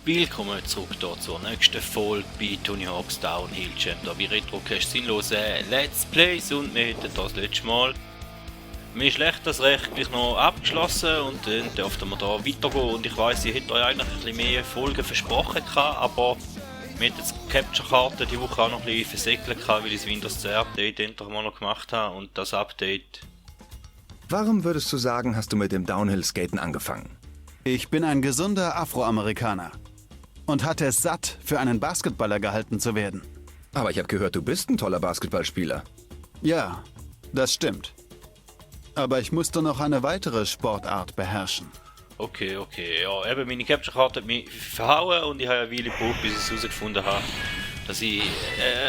Willkommen zurück hier zur nächsten Folge bei Tony Hawk's Downhill Jam. Da bei Retrocast sinnlose Let's Plays und wir hätten das letzte Mal mehr schlecht als recht gleich noch abgeschlossen und dann dürften wir da weitergehen. Und ich weiss, ich hätte euch eigentlich ein bisschen mehr Folgen versprochen gehabt, aber wir hätten jetzt die Capture-Karte die Woche auch noch ein bisschen versäckelt gehabt, weil ich das Windows 10 Update endlich mal noch gemacht habe und das Update... Warum würdest du sagen, hast du mit dem Downhill-Skaten angefangen? Ich bin ein gesunder Afroamerikaner und hatte es satt, für einen Basketballer gehalten zu werden. Aber ich habe gehört, du bist ein toller Basketballspieler. Ja, das stimmt. Aber ich musste noch eine weitere Sportart beherrschen. Okay, ja, eben meine Capture-Karte hat mich verhauen und ich habe eine Weile gebraucht, bis ich es herausgefunden habe, dass ich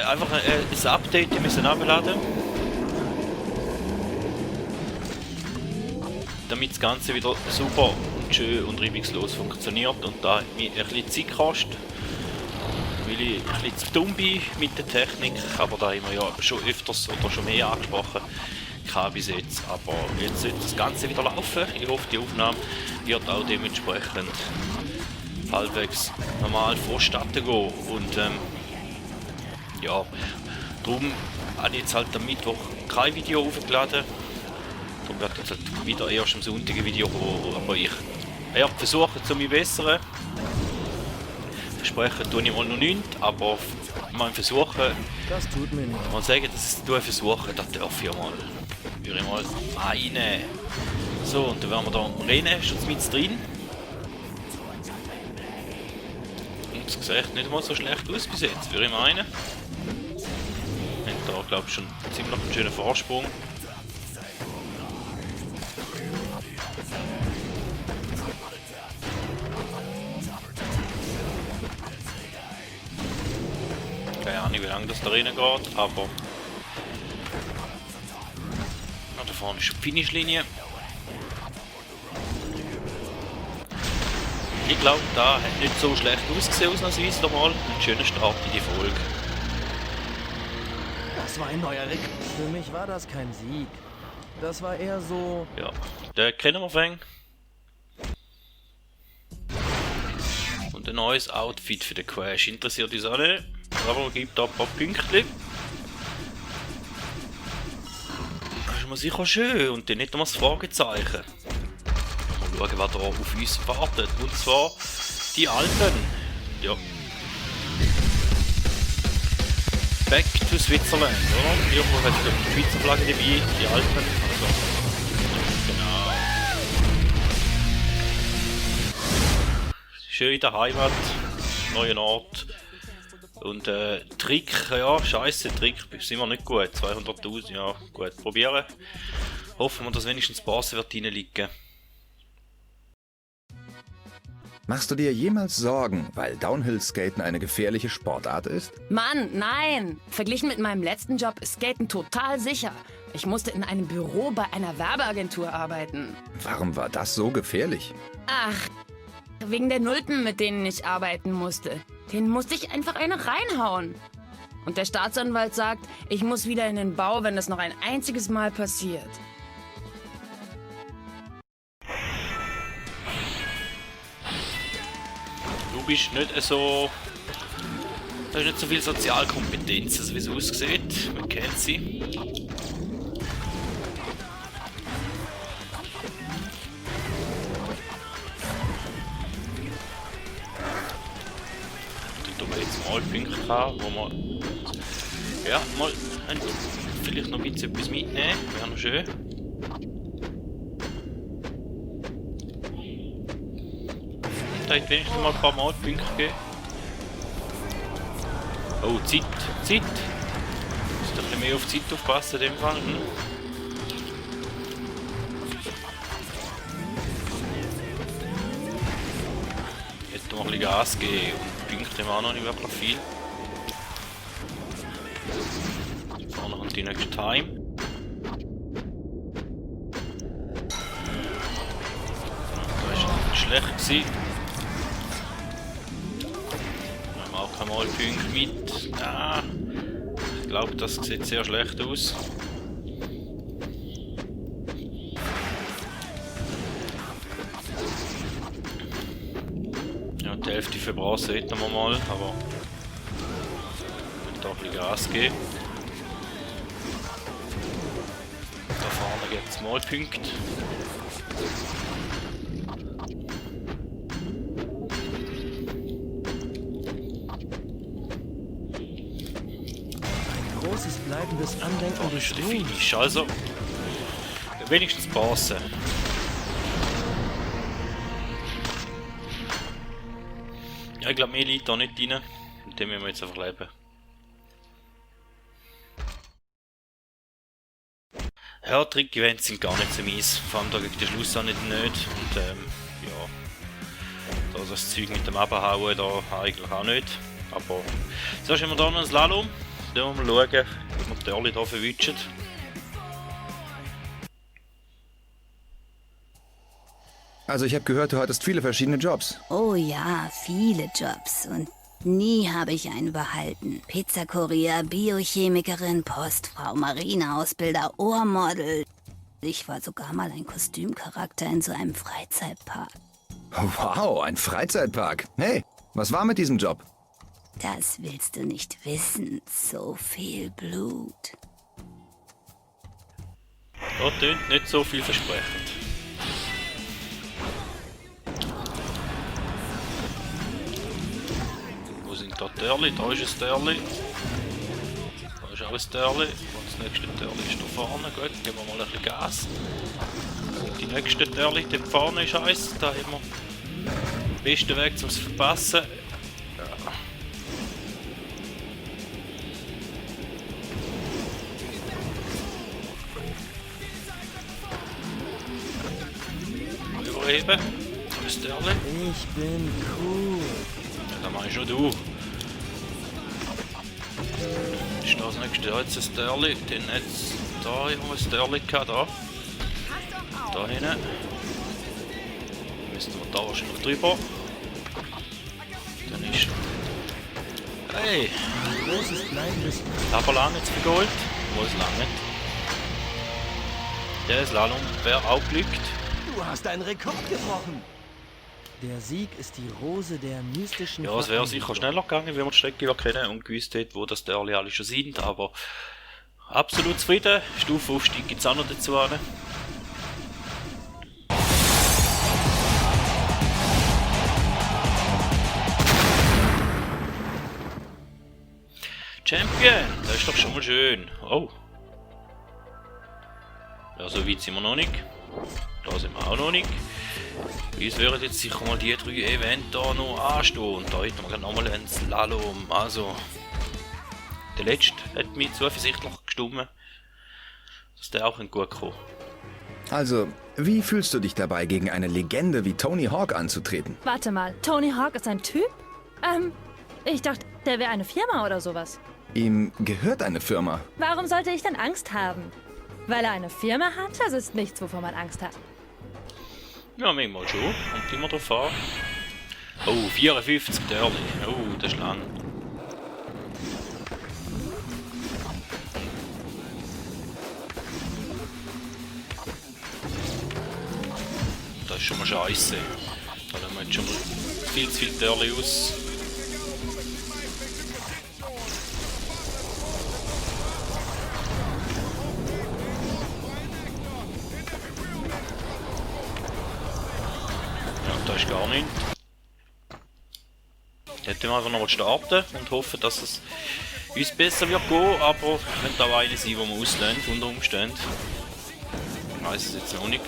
einfach ein Update abladen musste, damit das Ganze wieder super und schön und reibungslos funktioniert und da hat mich ein bisschen Zeit gekostet, weil ich ein bisschen zu dumm bin mit der Technik, aber da haben wir ja schon öfters oder schon mehr angesprochen bis jetzt, aber jetzt sollte das Ganze wieder laufen. Ich hoffe, die Aufnahme wird auch dementsprechend halbwegs normal vonstatten gehen und ja, darum habe ich jetzt halt am Mittwoch kein Video aufgeladen. Darum wird jetzt halt wieder erst am Sonntag ein Video kommen, aber ich werde versuchen zu mich bessern. Versprechen tue ich mal noch nichts, aber mal versuchen. Das tut mir nicht. Mal sagen, dass ich es versuche, das darf ich ja mal. Würde ich mal einen. So, und dann werden wir da am Rennen, schon mit drin. Und es sieht nicht mal so schlecht aus bis jetzt, würde ich meinen. Wir haben da, glaube ich, schon ziemlich einen schönen Vorsprung. Keine Ahnung, wie lange das da rein geht, aber da vorne ist die Finishlinie. Ich glaube, da hat nicht so schlecht ausgesehen, ausnahmsweise noch mal. Ein schöner Start in die Folge. Das war ein neuer Rekord. Für mich war das kein Sieg. Das war eher so... Ja, den kennen wir fängt. Und ein neues Outfit für den Crash. Interessiert uns alle. Aber gibt da ein paar Pünktchen. Das ist mal sicher schön. Und dann nicht einmal das Fragezeichen. Mal schauen, was da auf uns wartet. Und zwar die Alpen. Ja. Back to Switzerland, oder? Irgendwo hat die Schweizer Flagge dabei, die Alpen. Also, genau. Schön in der Heimat, neuer Ort. Und Trick, ja, scheiße, Trick, sind wir nicht gut. 200.000, ja, gut, probieren. Hoffen wir, dass wenigstens Bass wird reinliegen. Machst du dir jemals Sorgen, weil Downhill-Skaten eine gefährliche Sportart ist? Mann, nein! Verglichen mit meinem letzten Job ist Skaten total sicher. Ich musste in einem Büro bei einer Werbeagentur arbeiten. Warum war das so gefährlich? Ach, wegen der Nulpen, mit denen ich arbeiten musste. Denen musste ich einfach eine reinhauen. Und der Staatsanwalt sagt, ich muss wieder in den Bau, wenn das noch ein einziges Mal passiert. Du bist nicht so... Du hast nicht so viel Sozialkompetenz, also wie es aussieht. Man kennt sie. Dann tun wir jetzt mal Punkte haben, wo wir... Ja, mal vielleicht noch ein bisschen etwas mitnehmen, wäre noch schön. Da hat wenigstens mal ein paar Mal Punkte gegeben. Oh, Zeit. Muss ein bisschen mehr auf die Zeit aufpassen in dem Fall. Hätte mal ein bisschen Gas geben und Punkte haben wir auch noch nicht wirklich viel. Vorne kommt die nächste Time. Das war schlecht gewesen. Auch einmal Punkte mit. Ah, ich glaube, das sieht sehr schlecht aus. Ja, Ja, die Hälfte verbrannt sollten wir mal, aber da ein bisschen Gas geben. Da vorne gibt es mal Punkte. Großes bleibendes Andenken Da ist des schon der Ruhms. Finish, also wenigstens passen. Ja, ich glaube, mehr liegt da nicht rein. Mit dem müssen wir jetzt einfach leben. Ja, Trick-Events sind gar nicht so mies. Vor allem da gegen den Schluss auch nicht. Und ja. Da das Zeug mit dem Abhauen da eigentlich auch nicht. Aber zuerst haben wir da noch einen Slalom. Da müssen wir schauen, ob wir die Early hier verwischen. Also ich habe gehört, du hattest viele verschiedene Jobs. Oh ja, viele Jobs und nie habe ich einen behalten. Pizzakurier, Biochemikerin, Postfrau, Marineausbilder, Ohrmodel. Ich war sogar mal ein Kostümcharakter in so einem Freizeitpark. Wow, ein Freizeitpark. Hey, was war mit diesem Job? Das willst du nicht wissen. So viel Blut. Das klingt nicht so vielversprechend. Wo sind da die Törli? Da ist ein Törli. Da ist auch ein Törli. Und das nächste Törli ist da vorne. Gut, geben wir mal ein bisschen Gas. Die nächste Törli, dort vorne ist eins. Da haben wir den besten Weg, um es zu verpassen. Überheben. Da ist Törli. Ich bin cool. Ja, da meinst schon du. Ist das nächste jetzt ein Törli? Dann jetzt da haben wir ein Törli gehabt, da. Da hinten. Müssen wir da wahrscheinlich drüber. Dann ist. Hey! Großes bleibendes. Aber lang jetzt vergolt. Wo es lange. Der Slalom wäre auch glückt. Du hast einen Rekord gebrochen. Der Sieg ist die Rose der mystischen Ja, es wäre sicher Vereinigung. schneller gegangen, wenn wir die Strecke kennen und gewusst hätten, wo das Dörli alle schon sind, aber absolut zufrieden. Stufenaufstieg gibt es auch noch dazu. Champion, das ist doch schon mal schön. Oh. Ja, so weit sind wir noch nicht. Da sind wir auch noch nicht. Uns werden jetzt sicher mal die 3 Events hier noch anstehen. Und da hätten wir noch mal einen Slalom. Also, der letzte hat mich zuversichtlich gestimmt, dass der auch gut kommt. Also, wie fühlst du dich dabei, gegen eine Legende wie Tony Hawk anzutreten? Warte mal, Tony Hawk ist ein Typ? Ich dachte, der wäre eine Firma oder sowas. Ihm gehört eine Firma. Warum sollte ich denn Angst haben? Weil er eine Firma hat? Das ist nichts, wovor man Angst hat. Ja, manchmal schon. Kommt immer drauf an. Oh, 54 Dörli. Oh, das ist lang. Das ist schon mal scheiße. Da lassen wir jetzt schon mal viel zu viel Dörli aus. Da ist gar nichts. Jetzt wir einfach nochmal starten und hoffen, dass es uns besser wird gehen, aber könnte auch eine sein, die wir auslösen, unter Umständen. Ich weiss es jetzt noch nicht.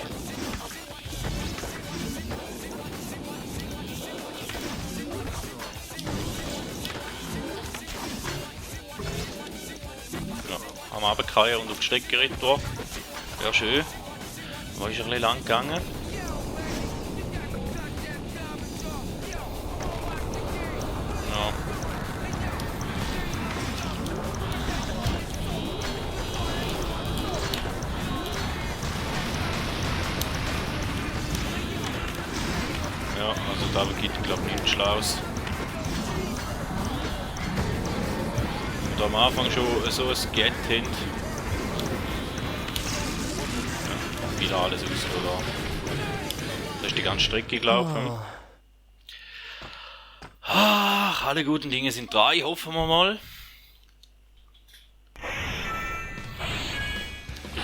Ja, haben wir runtergefallen und auf die Strecke geritten. Wäre schön. Aber ist ein bisschen lang gegangen. Ja. Ja, also da gibt es glaube ich nichts Schlaues. Und am Anfang schon so ein Get haben. Ja, wieder alles ausgelassen. Da ist die ganze Strecke gelaufen. Ach, alle guten Dinge sind 3, hoffen wir mal.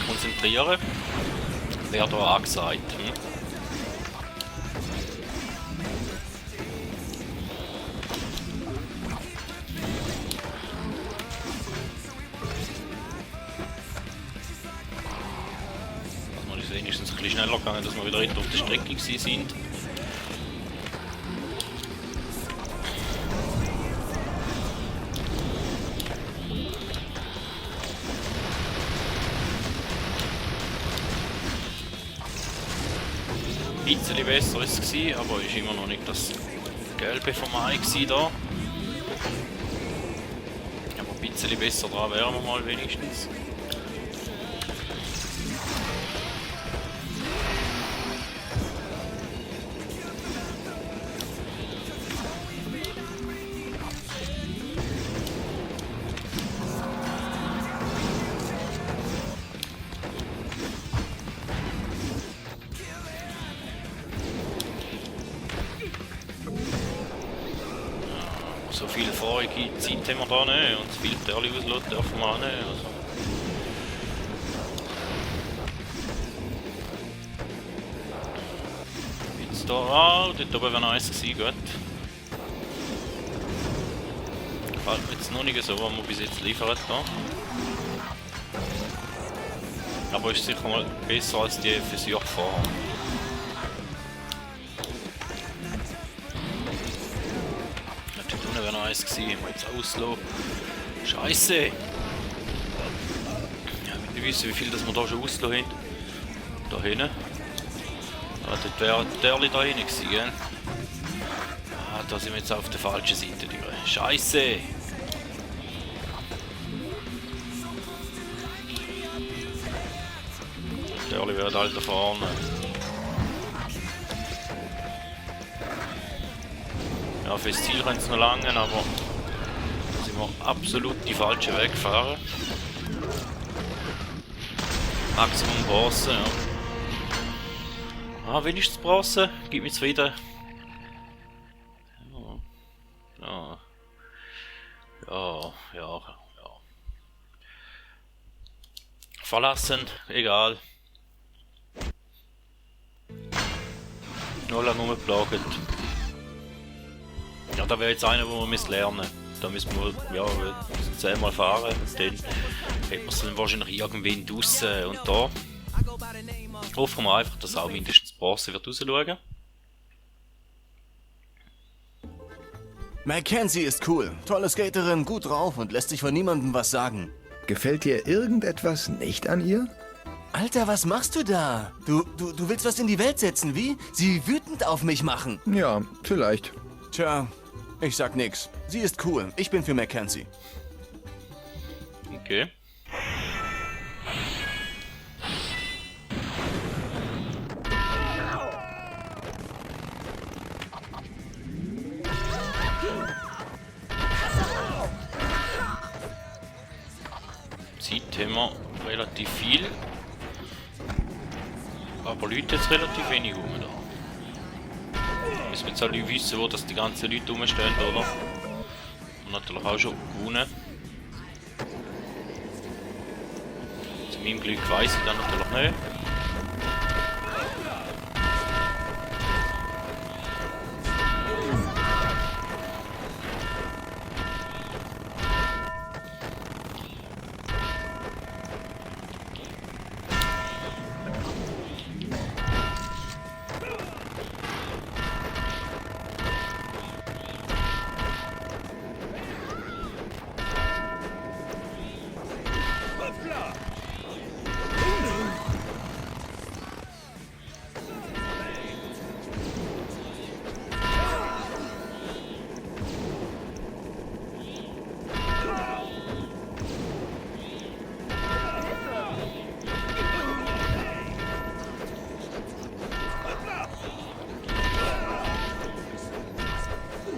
Konzentrieren. Wer da angesagt. Dass wir wenigstens ein bisschen schneller gegangen, dass wir wieder auf der Strecke gewesen sind. Ein bisschen besser ist es gewesen, aber ist immer noch nicht das Gelbe vom Ei gewesen da. Aber ein bisschen besser dran wären wir mal wenigstens. So viel vorige Zeit haben wir da nicht und so viel Törli auslassen dürfen wir auch nicht. Also. Jetzt da, dort oben wäre nice gewesen, gut. Gefällt mir jetzt noch nicht so, was wir bis jetzt liefern da. Aber ist sicher mal besser als die fürs Jahr vorher. Wäre nice gewesen, jetzt auslassen. Scheiße! Ja, ich will nicht wissen, wie viel das wir da schon auslassen haben. Da hinten. Ah, dort wäre der da hinten gewesen, gell? Ah, da sind wir jetzt auf der falschen Seite. Scheiße! Der wäre halt da vorne. Ja, fürs Ziel können es noch lange, aber da sind wir absolut die falsche Weg gefahren. Maximum Bronze, ja. Ah, wenigstens Bronze, gib mir zufrieden. Ja. Verlassen, egal. Nur lange rumgeplagt. Ja, da wäre jetzt einer, wo wir lernen müssen. Da müssen wir ja 10-mal fahren. Dann hat man es dann wahrscheinlich irgendwann draussen. Und da hoffen wir einfach, dass auch mindestens Bronze wird rausschauen. Mackenzie ist cool. Tolle Skaterin, gut drauf und lässt sich von niemandem was sagen. Gefällt dir irgendetwas nicht an ihr? Alter, was machst du da? Du willst was in die Welt setzen, wie? Sie wütend auf mich machen. Ja, vielleicht. Tja, ich sag nix. Sie ist cool. Ich bin für Mackenzie. Okay. Zeit haben wir relativ viel. Aber Leute jetzt relativ wenig rum da. Müssen wir jetzt alle wissen, wo das die ganzen Leute rumstehen, oder? Und natürlich auch schon gewonnen. Zu meinem Glück weiss ich dann natürlich nicht.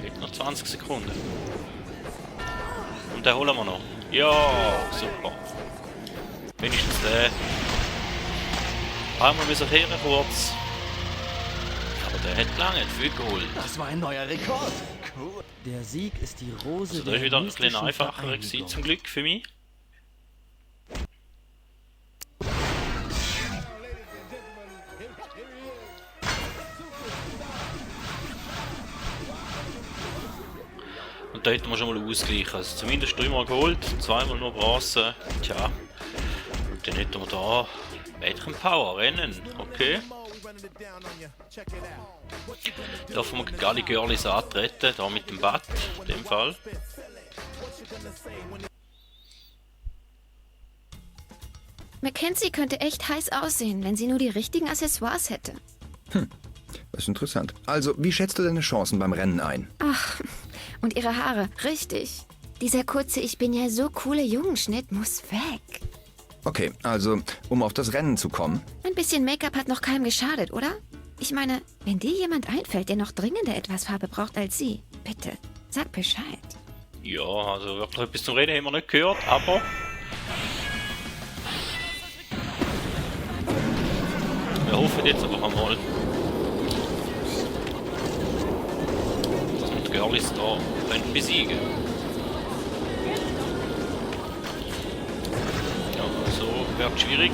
Geht noch 20 Sekunden. Und den holen wir noch. Ja, super. Wenigstens den. Haben wir bis her kurz. Aber der hat lange viel geholt. Das war ein neuer Rekord. cool. Der Sieg ist die Rose Also da der ist wieder ein bisschen mystischen einfacher gewesen, Vereinigung. zum Glück für mich. Und da hätten wir schon mal ausgleichen. Also zumindest 3-mal geholt, 2-mal nur Bronze. Tja. Und dann hätten wir da Mädchen Power Rennen. Okay. Dürfen wir gegen alle Girlies antreten, da mit dem Bat, in dem Fall. Mackenzie könnte echt heiß aussehen, wenn sie nur die richtigen Accessoires hätte. Das ist interessant. Also, wie schätzt du deine Chancen beim Rennen ein? Ach, und ihre Haare, richtig. Dieser kurze Ich bin ja so coole Jungenschnitt muss weg. Okay, also, um auf das Rennen zu kommen. Ein bisschen Make-up hat noch keinem geschadet, oder? Ich meine, wenn dir jemand einfällt, der noch dringender etwas Farbe braucht als sie, bitte, sag Bescheid. Ja, also wirklich etwas zum Reden haben wir nicht gehört, aber... Wir hoffen jetzt aber einmal, dass wir die Girlies da können besiegen. Ja, so wird schwierig.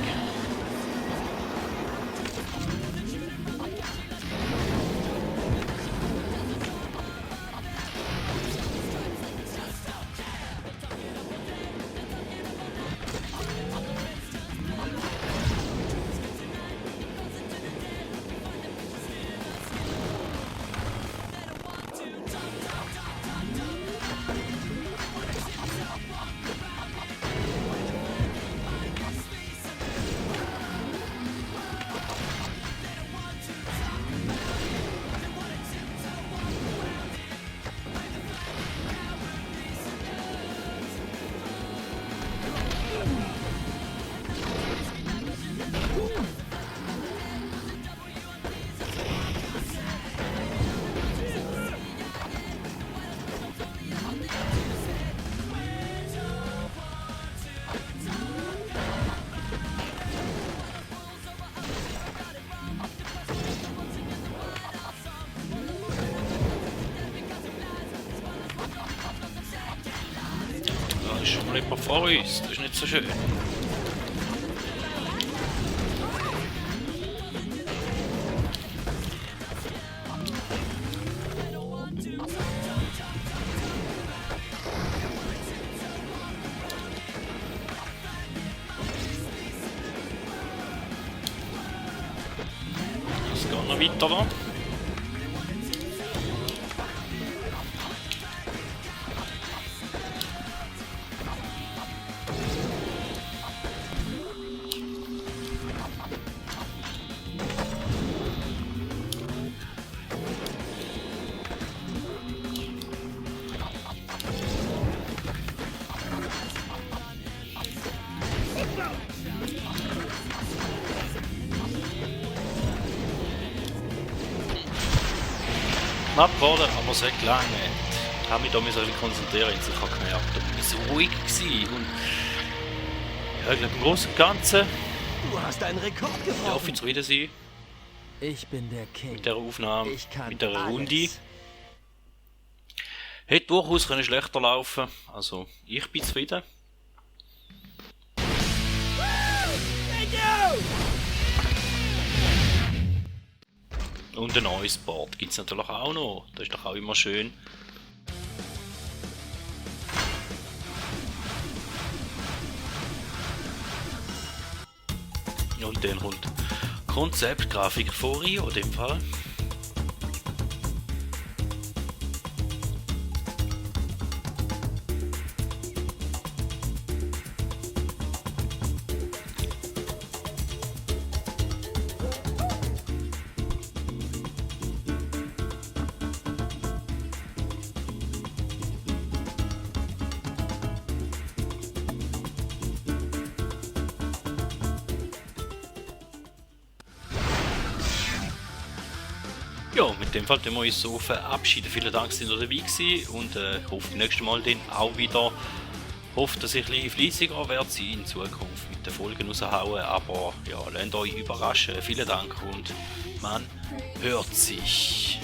Da ist schon mal jemand vor uns, das ist nicht so schön. Es geht noch weiter da. Knapp geworden, aber es hat gelangt. Ich habe mich da ein bisschen konzentrieren, ich habe gemerkt, da bin ich so ruhig gewesen. Und ja, ich glaube im Großen und Ganzen Du hast einen Rekord darf ich gebrochen. zufrieden sein Ich bin der King. mit der Aufnahme, Ich kann mit der alles. Runde. Hätte durchaus können schlechter laufen, also ich bin zufrieden. Und ein neues Board gibt es natürlich auch noch, das ist doch auch immer schön. Und dann kommt Konzeptgrafik von Rio in dem Fall. Ja, mit dem Fall können wir uns so verabschieden. Vielen Dank, dass ihr dabei gewesen und ich hoffe, das nächste Mal dann auch wieder. Hoffe, dass ich ein bisschen fleissiger werde sein in Zukunft mit den Folgen raushauen. Aber ja, lasst euch überraschen. Vielen Dank und man hört sich.